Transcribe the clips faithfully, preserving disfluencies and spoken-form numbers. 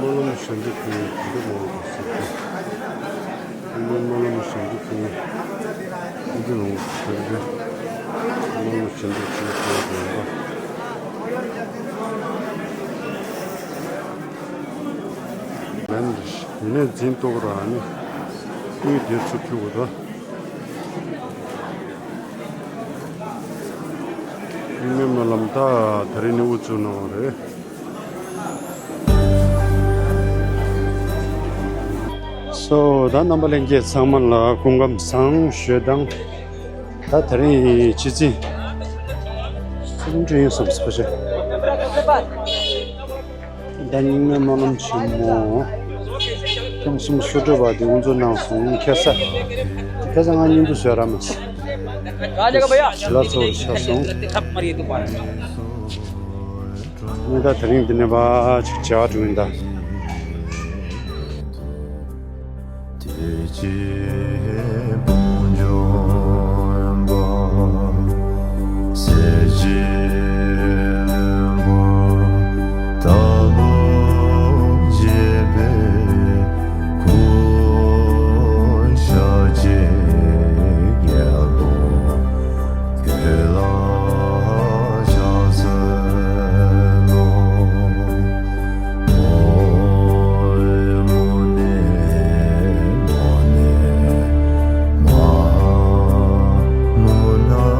སྨོན་ལམ་ཞབས་འདེགས་ཕུལ་བའི་དུས་འདི་མང་བ་ཟེར་ཏེ། སྨོན་ལམ་ཞབས་འདེགས་ཕུལ་བའི་དུས་འདི་མང་བ་ཟེར་ཏེ། སྨོན་ལམ་ཞབས་འདེགས་ཕུལ་བའི་དུས་འདི་མང་བ། ལན་ཡིན་ནས་འཛིན་གཏོགས་ར་ནི། སྐུའི་སྡེ་ཚུ་ཕུལ་དགོས་དོ། སྨོན་ལམ་ད་དེ་རིང་ནི་དབུ་བཙུགས་གནང་བ་རེད། སོ། ད་རྣམ་པ་ལྷན་རྒྱས་ཚང་མ་ལ་སྐུ་ཁམས་བཟང་ཞུ་དང་། ད་དེ་རིང་ཕྱི་ཚེས་སུམ་ཅུ་ཡིན་བསམ་སོང་ཞེས། ད་རྙིང་མའི་སྨོན་ལམ་ཆེན་མོ་ཁྱུང་གསུམ་སུ་གྲུབ་པ་དེ་དབུ་འཛུགས་གནང་སོང་། ཁ་སང་ཁ་སང་ང་བརྙན་ཐུང་བཟོས་ར་མ་སོང་། ཞི་ལ་གཙོ་བོར་ཆགས་སོང་། ངས་ད་དེ་རིང་འདི་ནས་ཕར་ཅིག་བྱ་བ་སྒྲུབ་ཡིན་ད། དེ་ཕྱིར་དཔུང་འཇོམས་པ་སྲས་བཅས་བློན་པོ་ལྟ་བུ་བྱེད་པའི་སྐུ་ཤཱཀྱའི་རྒྱལ་པོ་ཁྱོད་ལ་ཕྱག་འཚལ་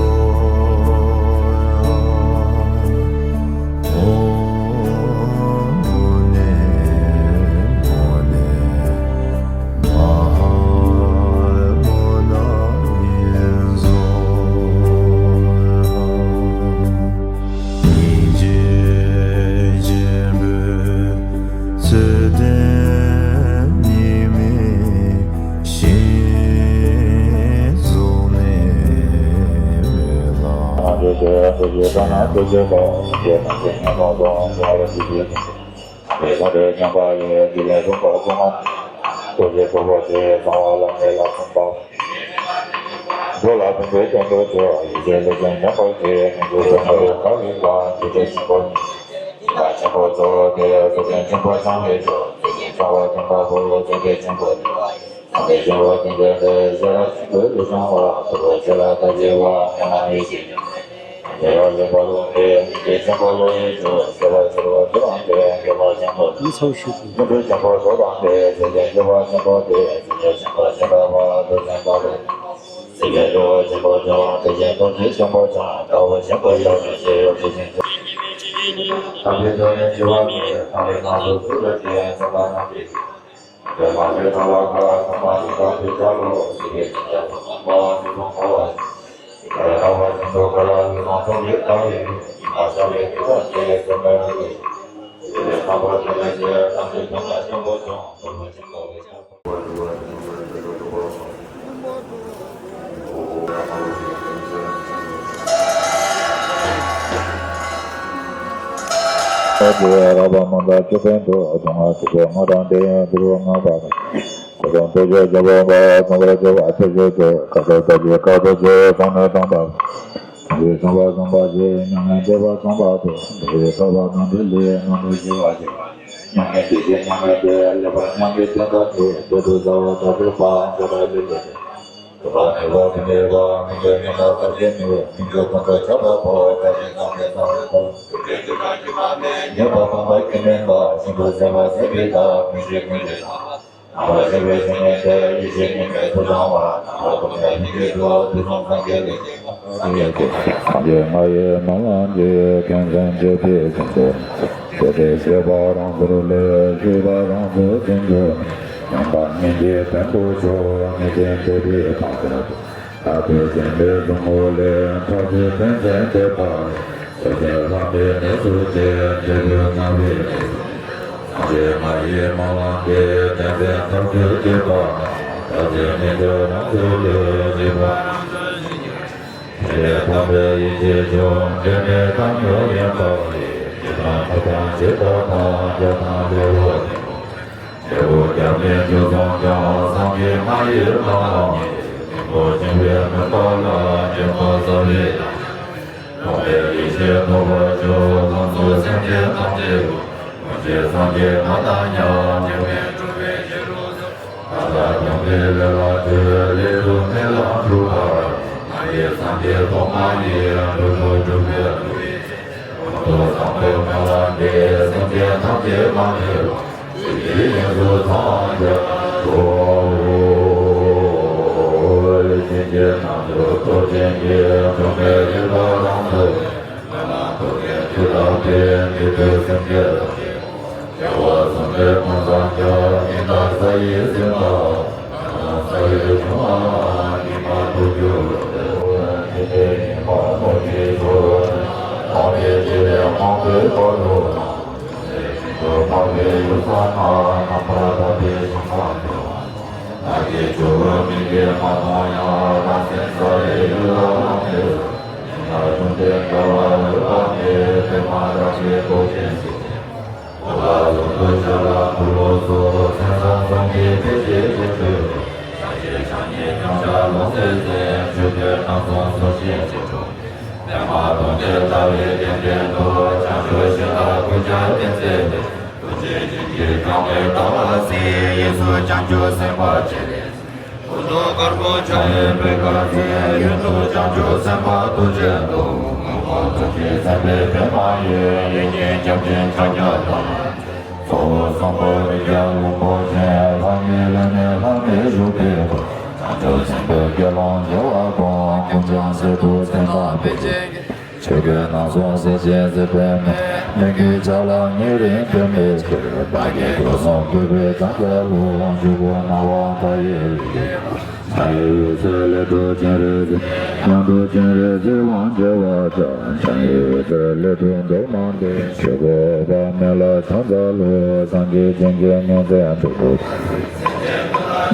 ལོ། སྙིང་རྗེ་ཆེན་པོས་ཚུལ་ལྡན་ཉི་མའི་ཞིང་བཟུང་ནས་མོས་ལ། རགས་པ་མ་འདའ་ཅོད་པན་དུ། གདོང་ལ་ཐུག་པའི་ང་དང་ལྡན་འདུལ་བ་ལྔ་པ་དང་། སྐུ་གསུང་ཐུགས་ཀྱི་རྒྱལ་པོ་འབར་བ་ཚངས་པར་སྤྱོད་པ་ཐུགས་རྗེ་ཆེ། བཀའ་སྩལ་ཐབས་ཀྱི་བཀའ་སྩལ་ཆེ། གསང་གནས་དང་དམ་པའི་གསུངས་པ་གསུངས་པ་ཞེས་མྱ་ངན་འདས་པ་གསུངས་པ་དང་། འདས་པའི་ཐོབ་པ་དང་འདས་ལས་རྣམ་པར་རྒྱལ་བ་ཞེས་མྱ་ངན་འདས་ཞེས་མྱ་ངན་འདས་ལེགས་པར་མྱ་ངན་འདས་དང་འདས་འདས་དུ་ཟ་བ་དག་པའི་བར་འཇོག་པ་ལས་འདས་ཏེ། ཐོབ་པ་མེད་པ་མི་གནས་པ་མི་འགྱུར་མི་ལྡང་ཟག་བཅས་མེད་པའི་མི་འགྱུར་ཀུན་ཏུ་ཁྱབ་པ་པོ་ཐ་ཤལ་ཐ་མལ་ཐ་མལ་པོ་ཐུགས་རྗེ་ཆེ་ན་སྐྱེ་བ་མེད་ཉེས་པ་སྤངས་པ་སྐྱེ་མེད་པ་ཤིན་ཏུ་ཟད་པ་ཟད་པའི་མཐའ་ཀུན་གཞི་ཀུན་གཞི་དང་། རྣམ་པར་ཤེས་པའི་ཆོས་ཉིད་དེ་ཡེ་ཤེས་ཉིད་མེད་ཐུབ་དང་བ། རྣམ་པར་ཀུན་ནས་མི་སྐྱེ་ཐུབ་དུས་གསུམ་སངས་རྒྱས་ལས་སྐྱེས་པ། སངས་རྒྱས་ཀྱི་སངས་རྒྱས་ང་ཡི་སྨོན་ལམ་གྱིས། ཁྱོད་བཟུམ་སྤྱོད་པའི་ཕུན་ཚོགས་ནི། སྤྱོད་པའི་སྤྱོད་པ་རང་ཚུར་ལས། སྤྱོད་པ་རང་ཚུར་ཕྱིན་གྱུར་ནས། མྱང་འདས་སྙིང་རྗེའི་དོན་དུ་ཤོག །མི་ཤེས་འདོད་པའི་ཕ་རོལ་ཏུ། ལྟ་བུའི་སེམས་དཔའི་གཟུགས་ངོ་ལས། ཐོབ་བྱའི་དོན་མཛད་འདོད་པ་ལས། ཐོབ་བྱེད་ལྷ་མིའི་གནས་སུ་སྐྱེ། འབྲས་བུ་མངའ་བའི་གནས་སུ། སངས་རྒྱས་ང་ཡི་སྨོན་ལམ་གྱིས། དོན་མཛད་མཐར་ཐུག་གི་བར་དུ། ལྟ་བྱེད་མི་འགྱུར་རང་ཚུལ་ལས། སྤྱོད་པ་རང་ཚུལ་ཕྱིན་གྱུར་ནས། དེ་ལས་ཐོབ་པའི་ཡེ་ཤེས་མཆོག །འབྲལ་མེད་བཏང་སྙོམས་ཡིན་པ་ལས། ཞི་དང་ཐུབ་དང་ཇི་ལྟ་བ། རྒྱལ་དང་ལེའུ་སྟེ་ལྔ། འབྲས་བུ་བརྒྱ་མེད་བཅུ་གསུམ་ཀྱང་། སངས་རྒྱས་ང་ཡི་སྨོན་ལམ་ཡིན། སྙིང་པོ་འབྱིན་པའི་མོས་པ་ལ། སྦྱིན་པ་བསགས་པའི་ལམ། ཐོབ་པའི་ཡེ་ཤེས་ཐོབ་པར་ཤོག །ལམ་ཟུར་སེམས་ཅན་ཐམས་ཅད་ཀྱི། སངས་རྒྱས་མ་དང་མཉམ། མཉམ་མེད་གྲུབ་པའི་རྒྱལ་སྲས་སུ། ད་ལྟ་གང་གི་ལས་ལ་ལྟོས། ལས་དུ་མེད་ལམ་སྒྲུབ་པར། ང་ཡི་སངས་རྒྱས་ཐོག་མ་ཡིན། སྒྲུབ་དང་སྒྲུབ་པའི་སྒྲུབ་པའི་ཚེ། ཀུན་ཏུ་བཟང་པོའི་སྨོན་ལམ་འདི། སེམས་ཅན་ཐམས་ཅད་མ་ལུས་པ། ཇི་ལྟར་ཡོངས་སུ་ཚང་བར་ཤོག། ཨོ། སེམས་ཅན་རྣམས་སུ་ཐུགས་བྱིན་གྱིས། འཇོམས་པའི་རིག་པ་རང་གྲོལ་བའི། སྨོན་ལམ་ཐུགས་ཀྱི་ཆུ་ལྟར་འབེབས། འདི་ལྟར་སེམས་ཅན་ཐམས་ཅད། སྐྱེ་བོ་གསུམ་པའི་ཀུན་བཟང་ཁྱབ། ཉི་ཟླ་ས་ཡི་ཟིལ་པ། ས་ཡི་འབྱུང་བ་སྙིགས་མ་ཐུགས་རྒྱུད་ལ། ཐུགས་རྗེ་ཉི་མ་ཐུགས་རྗེའི་ཚུལ། དམ་པའི་ཆོས་ལས་མང་པོའི་བར་དུ། ཞིང་དུ་འཕགས་པའི་ཡུལ་ས་ན། རྣམ་པར་དག་པའི་ཞིང་ཁམས་སུ། བདག་གིས་ཆོས་ཀུན་མིག་གིས་མ་མཐོང་ཡང་། རང་སེམས་ས་ཡི་ཡུལ་ལ་ལྷུང་བའི་ཚུལ། ཉི་ཟླ་གཞོན་དུས་འདྲ་བར་འོད་དཔག་མེད། པདྨ་རཱ་གའི་ཏོག་ཅན་གཟིགས། འོད་དཔག་གཟུགས་སུ་ཤར་ལ་འཁོར་ལོ་སོགས། མཚན་བཟང་གསུམ་གྱི་དཔེ་བྱད་ཀྱིས་སྤྲས་པའི། ཕྱག་རྒྱའི་ཕྱག་བརྙན་རྐྱང་ཕྱག་ལོངས་སྤྱོད་ཚེ། མཆོད་བསྟོད་རྣམ་གསུམ་ཚོགས་ཞིང་བརྗིད་འགྲོ། པདྨ་གདོང་བརྒྱད་ལྟ་བུའི་རྒྱན་ཅན་དུ། བྱང་ཆུབ་ཤིང་རྟ་ཀུན་ཁྱབ་བསྟན་མཛད་པའི། ཐུགས་རྗེ་བྱིན་གྱིས་དྲངས་པའི་ཟླ་བ་གཟིགས། གཡས་སུ་བྱང་ཆུབ་སེམས་དཔའ་སྤྱན་རས་གཟིགས། སྐུ་མདོག་དཀར་པོ་ཕྱག་གཡས་པད་དཀར་གཟིགས། གཡོན་དུ་བྱང་ཆུབ་སེམས་དཔའ་ཐུགས་རྗེ་ཐོབ། མགོན་པོ་ཐུགས་རྗེ་སེམས་དཔའི་པདྨ་འོད། གཡས་བརྐྱང་སྐྱབས་སྦྱིན་ཕྱག་རྒྱ་དང་། ཚོགས་བཟང་པོ་རིགས་བརྒྱ་ལྷུན་པོ་ཅན། ལྷ་ཡི་ལྷ་ནས་ལྷ་མིར་བཞུགས་པའི་སྐུ། བྱང་ཆུབ་སེམས་དཔའི་དགེ་སློང་བྱེ་བ་དང་། ཀུན་ཀྱང་སྲིད་དུ་མཚན་དང་དཔེ་བྱད་ཀྱིས། ཆོས་གོས་རྣམ་གསུམ་གསལ་བྱེད་མཛེས་པའི་མེ། མོས་གུས་ཕྱག་ལ་ཉེ་རིང་འབད་མེད་ཕྱིར། བདག་གིས་སྐུ་གསུང་ཐུགས་ཀྱི་བྲམ་ཟེ་ལ། བཞུགས་གུས་གནང་བ་མཐའ་ཡས་བརྒྱུད། འཇམ་དབྱངས་འོད་ཟེར་ལས་གྲུབ་སྤྱན་རས་གཟིགས། ཡང་དག་སྤྱན་རས་གཟིགས་དབང་བྱེ་བ་ཕྱག་འཇམ་དབྱངས་འོད་ཟེར་ལས་གྲུབ་མདོར་ན་འདི། ཆོས་འཁོར་དབུ་མ་མེ་ལྷ་ཕྱག་འཚལ་ལོ། སངས་རྒྱས་བྱིན་གྱིས་མྱུར་མཛད་མཆོག་ཏུ།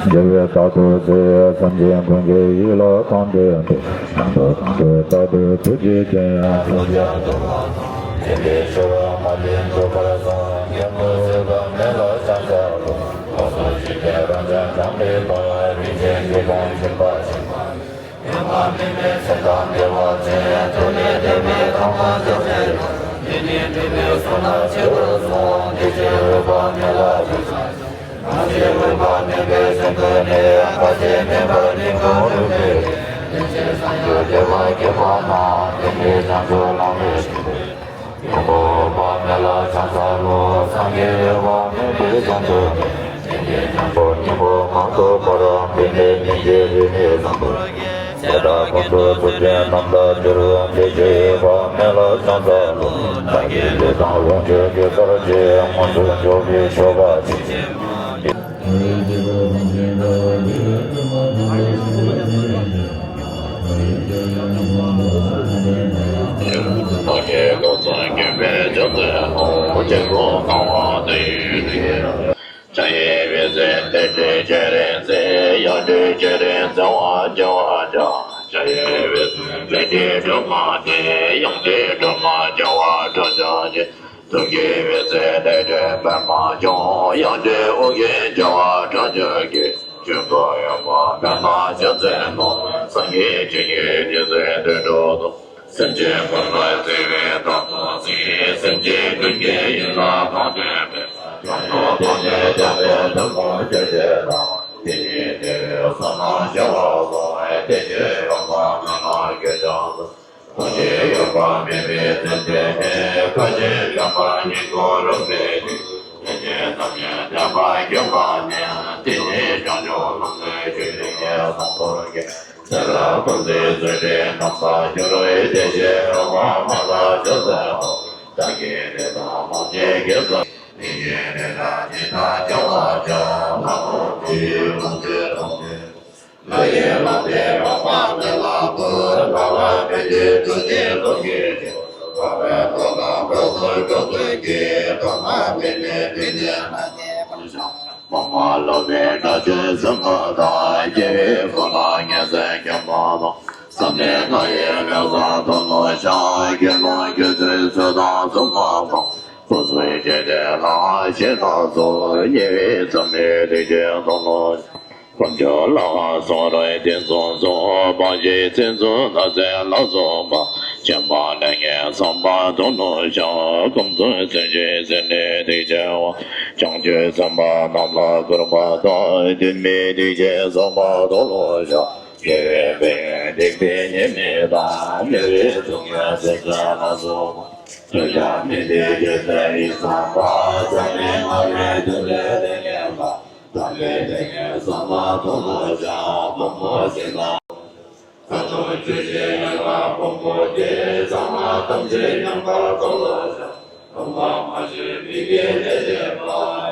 རྒྱལ་བའི་བདག་ཏུ་གཟིགས། སེམས་ཅན་ཀུན་གྱི་ཡིད་ལ་གང་འདུལ་ཏེ། གང་དུ་གང་འདུལ་རྟག་ཏུ་ཐུགས་རྗེ་ཅན། ཐུགས་རྗེ་ཐུབ་པ་དང་། དེ་འདྲའི་ཆེ་བ་མ་ལུས་འགྲུབ་པར་གསུངས། མཁན་པོ་སྲིད་པ་མེ་ལྷ་ཕྱག་འཚལ་ལོ། འོད་སྲུང་ཞི་བདེ་རབ་འབྱམས་གྲངས་མེད་པ། རིན་ཆེན་གྱི་དོང་ཆེན་པོ་ཆེན་པོ། ཡོད་པ་མེད་པའི་ཚེ་དང་བདེ་བ་ཅན། ཐོབ་ནས་བདེ་བའི་ཐོག་མ་ཅོག་ཙེ་ལ། དེ་ནས་འདྲེན་པའི་གསུང་རྣམས་ཆེ་བར་གསུངས། དེ་ཕྱིར་འོད་དཔག་མེད་ལ་ཕྱག་འཚལ། གང་ཞིག་འོད་དཔག་མེད་པའི་སེམས་ཀུན་ནས། འགའ་ཞིག་མེད་པར་ཉིད་ཀུན་རུབ་སྟེ། རིན་ཆེན་བཟང་པོའི་བདེ་བ་སྐྱེད་པ་རྣམས། དེ་ནས་བྱང་ཆུབ་ལམ་ལས་བྱུང་བའི། ཡོན་པོ་འོད་དཔག་མེད་ལ་ཕྱག་འཚལ་ལོ། སངས་རྒྱས་འོད་དཔག་མེད་པའི་ཞལ་དུ་བསྟན། དེ་ནས་སྙིང་པོ་སྙིང་པོ་མང་དུ་བོར། བུད་མེད་མི་མཇེད་རིས་མེད་བཟང་པོ་སྐྱེས། ཚེ་རབས་ཀུན་ཏུ་སྲིད་པའི་རྣམ་ཐར་འགྱུར། དེ་ཕྱིར་འོད་དཔག་མེད་ལ་ཕྱག་འཚལ་ལོ། བདག་གིས་ལུས་དང་ལོངས་སྤྱོད་དགེ་རྩར་བྱས། མངོན་དུ་འཇུག་པའི་མཆོག་དགའ་ཚིག་བརྗོད་པ། བདག་གི་སྐུ་གསུང་མགོན་པོའི་ཕྱག་འཚལ་ལོ། ཆེན་པོ་གང་བ་དེ་ཡི་རིགས། ཕྱག་གཡས་པས་ཟེར་ཏེ་སྤྲེལ་ཆེན་རིགས་འཛིན། ཡང་སྤྲེལ་ཆེན་རིགས་འཛིན་པ་བྱེ་བ་ཕྲག་ཕྱག་གཡོན་པས་ཟེར་སྤྲེལ་ཆེན་སྒྲོལ་མ་སྟེ། ཡང་སྤྲེལ་སྒྲོལ་མ་བྱེ་བ་ཕྲག་བརྒྱ་བྱས། གསུང་གཡས་པས་ཟེར་སྤྲེལ་ཆེན་པདྨ་འབྱུང་། ཡང་སྤྲེལ་དབུ་རྒྱན་བྱེ་བ་ཕྲག་བརྒྱ་བརྒྱས། ཆོས་འཁོར་ཡོན་པོ་པདྨ་བྱང་རྩེ་ནང་། སངས་རྒྱས་ཆོས་ཉིད་རིག་འཛིན་དོན་གྲུབ་ཐོབ། སེམས་ཅན་ཀུན་ལ་བརྩེ་བའི་བདག་ཏུ་གཟིགས། སེམས་ཅན་ཀུན་གྱི་ཡིད་ལ་གང་འདུལ་བའི། ཡང་དག་ཐོག་མེད་རྟོགས་པའི་ཐུན་མོང་ཆོས་བརྒྱད་དང་། དེ་ཉིད་བདེ་བའི་བསོད་ནམས་བྱེ་བ་གསུམ། དེ་ཕྱིར་འོད་དཔག་མེད་ལ་སྐྱབས་སུ་མཆི། ཐུགས་རྗེ་འོད་དཔག་མེད་པའི་མཚན་ལྡན་མས། མཁའ་སྤྱན་དྲངས་པ་ཉིད་ཀུན་རབ་གནས་ཏེ། སེམས་ཅན་ཐམས་ཅད་བདེ་བར་སྐྱོང་བར་མཛད། དེ་ཉིད་བྱང་ཆུབ་ལམ་ལ་ཆོས་ཉིད་ཀྱི་ཟང་ཐོར་རྒྱས། ཚེ་རབས་ཀུན་ཏུ་བརྩེ་བའི་རྣམ་པར་གྱུར། དེ་ཕྱིར་འོད་དཔག་མེད་ལ་ཕྱག་འཚལ་ལོ། བདག་གིས་དེ་དག་ལོངས་སྤྱོད་དགེ་རྩ། དེ་ཉིད་ནི་ད་ཇི་ལྟར་བྱ་བ་བྱ། ལྷ་དང་བཅས་ལོངས་སྤྱོད་རབ་མཛད། ལྷ་ཡི་ལྷ་སྲས་འོད་དཔག་མེད་ལ་འབུལ། ལྷ་ལ་ཕན་ཕྱིར་བརྩོན་ཅིང་བསམ་བཞིན་ཅི། འཕགས་པའི་ཚོགས་དང་འཕགས་སུ་སྐྱབས་སུ་མཆི། ཐོག་མ་མེད་ནས་དེ་ནས་ལྷ་ཡི་བར་ཆད། མ་མ་ལོག་པའི་དགྲ་བཅོམ་གསུམ་པོ་དང་། སྐྱེ་བའི་འཁོར་ལོ་ཉེས་སེལ་མཁན་པོ་དང་། བསམ་ལས་ལྷ་ཡི་ལས་བཟང་དོན་ལ་ཤར། དགེ་སློང་སྒྱུ་འཕྲུལ་ཚུལ་དང་གསུམ་པོ་དང་། སྐུ་གསུང་ཐུགས་ཀྱི་ལྷ་ཞེས་བྱ་སོགས། ཉེ་བའི་འཛམ་བུའི་སྡིག་ཅན་ཚོགས་ལ། དཀོན་མཆོག་ལ་སོགས་རིགས་དྲུག་གསུམ་སོགས། འབངས་བཞི་ཚེ་བཙུན་ལྷ་སྲིན་ལ་སོགས་པ། ཆེན་པོ་ལས་ངན་བསམ་པ་དོན་ལ་ཤར། ཀུན་ཏུ་བརྩོན་ཅིང་ཟིན་ནས་སྡིག་ཅན། བྱང་ཆུབ་སེམས་དཔའ་རྣམས་ལ་གུས་པ་དང་། དུས་མིན་འཇིགས་བྱེད་ཚོགས་མ་དང་བློ་བཟང་། དགེ་བའི་བཤེས་གཉེན་སྡིག་པའི་ཉེས་དམིགས་དང་། མི་ལུས་སྲོག་གཅོད་སྲེག་བཅད་ལ་སོགས་པ། ཐོས་བྱ་མི་འདོད་ཆོས་སྟོན་ཡིད་བཟུང་བ། ཟབ་མོའི་སྨྲ་བའི་མདུན་ལས་ལེགས་བསྟན་པ། དམ་པའི་ལྟ་བའི་ཟབ་མོ་མཐོལ་ལོ་བཤགས། དབང་པོ་སེམས་དང་། ས་དང་ཆུ་སྐྱེས་ཡན་ལག་ཕུང་པོ་སྟེ། ཟབ་མོ་ཐམས་ཅད་མཉམ་པར་མཐོལ་ལོ་བཤགས། སྟོང་པ་མ་ཞིག་མི་དགེ་ལས་འདས་པ།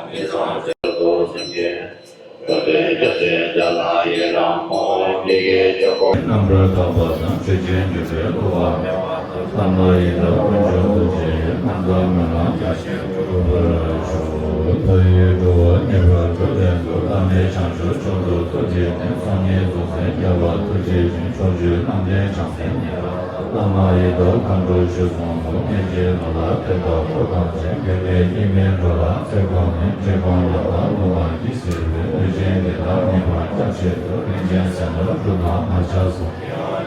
མི་ཚངས་སྤྱོད་དུ་སེམས་བསྐྱེད། ཡོན་ཏན་བརྒྱ་བྱིན་བརྒྱ་ལ་ཡི་རང་ངོ་། མི་དགེ་བཅུ་སྤོང་། རྣམ་པར་དག་པ་དང་། ཆོས་ཅན་སྒྱུ་འཕྲུལ་གླུ་བ་མེད་པ། བླ་མ་ཡི་དམ་དཀོན་མཆོག་ཐུགས་རྗེ་ཡིས། རྣམ་དག་སྨོན་ལམ་བརྒྱ་བྱིན་འགྲུབ་པར་ཤོག། མཐའ་ཡས་འགྲོ་བ་ངེས་པར་སྒྲོལ་བའི་མགོན། བླ་མེད་བྱང་ཆུབ་མཆོག་ཏུ་ཐུགས་བསྐྱེད་ནས། སངས་རྒྱས་རྫོགས་སངས་རྒྱས་པ་ཐུགས་རྗེ་ཅན། ཕྱོགས་བཅུའི་རྣམ་འདྲེན་བྱང་སེམས་ཉིད། བླ་མ་ཡི་དམ་མཁའ་འགྲོ་ཆོས་སྲུང་ངོ་། གནོད་སྦྱིན་ནོར་ལྷ་ཕེབས་དང་འཁོར་དང་བཅས། མགོན་མེད་སྐྱེ་མེད་འགྲོ་ལ་ཚེ་གང་མེད། བཀྲེས་སྐོམ་ཡོངས་དག་ལུས་ངག་ཡིད་གསོས་པའི། གནོད་སྦྱིན་སྡེ་དག་ཉེས་པ་སྐྱབས་ཆེད་དུ། རིན་ཆེན་གསེར་ནོར་འབྲུ་དང་ངར་ཆ་སོགས།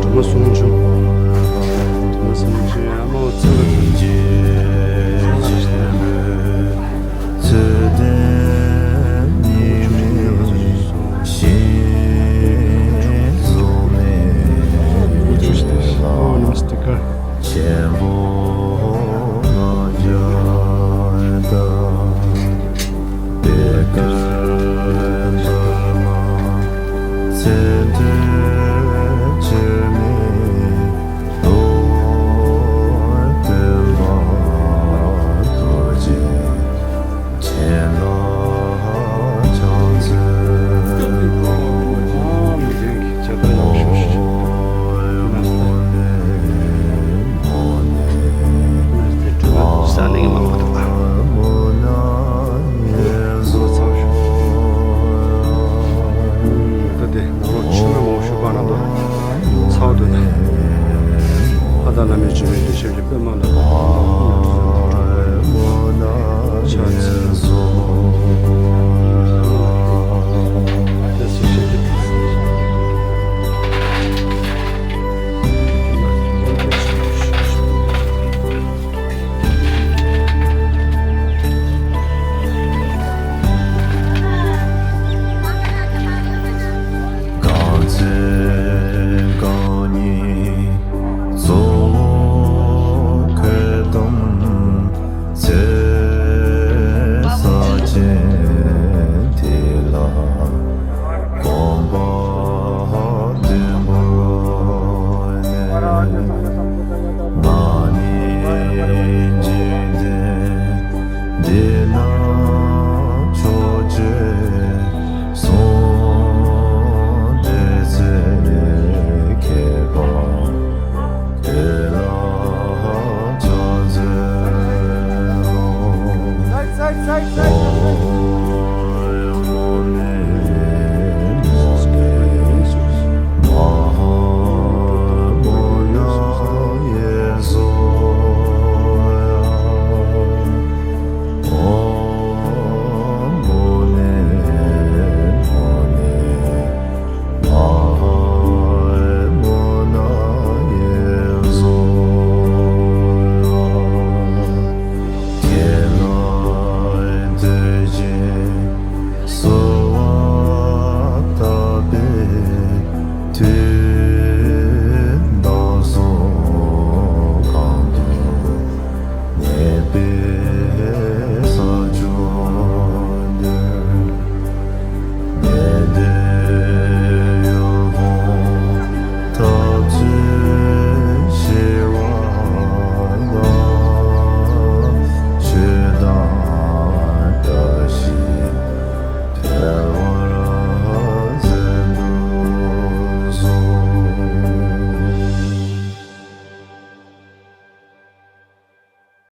དུ་མ་ཟུང་འཇུག་དུ་མ་ཟུང་འཇུག་ཨ་མ་ཚེ་རབས། ཨོ་ནམ་སྟི་ཀར། ད་དེ་ནང་ལོགས་ཆུ་མོན་མོ་ཤུ་པ་ན་དོ་ཚའོ་དོ་ན། ཨ་ད་བླ་མའི་བྱོན་པའི་ལུས་ཆེན་གྱི་པད་མ་ལ་ཕྱག་འཚལ་ལོ། གང་ཚེ་རྐང་གཉིས་གཙོ་བོ་ཁོད་དམ་ཚེ་ས་ཆེན་དེ་ལ་གོམ་པ་བདུན་བོར་ནས།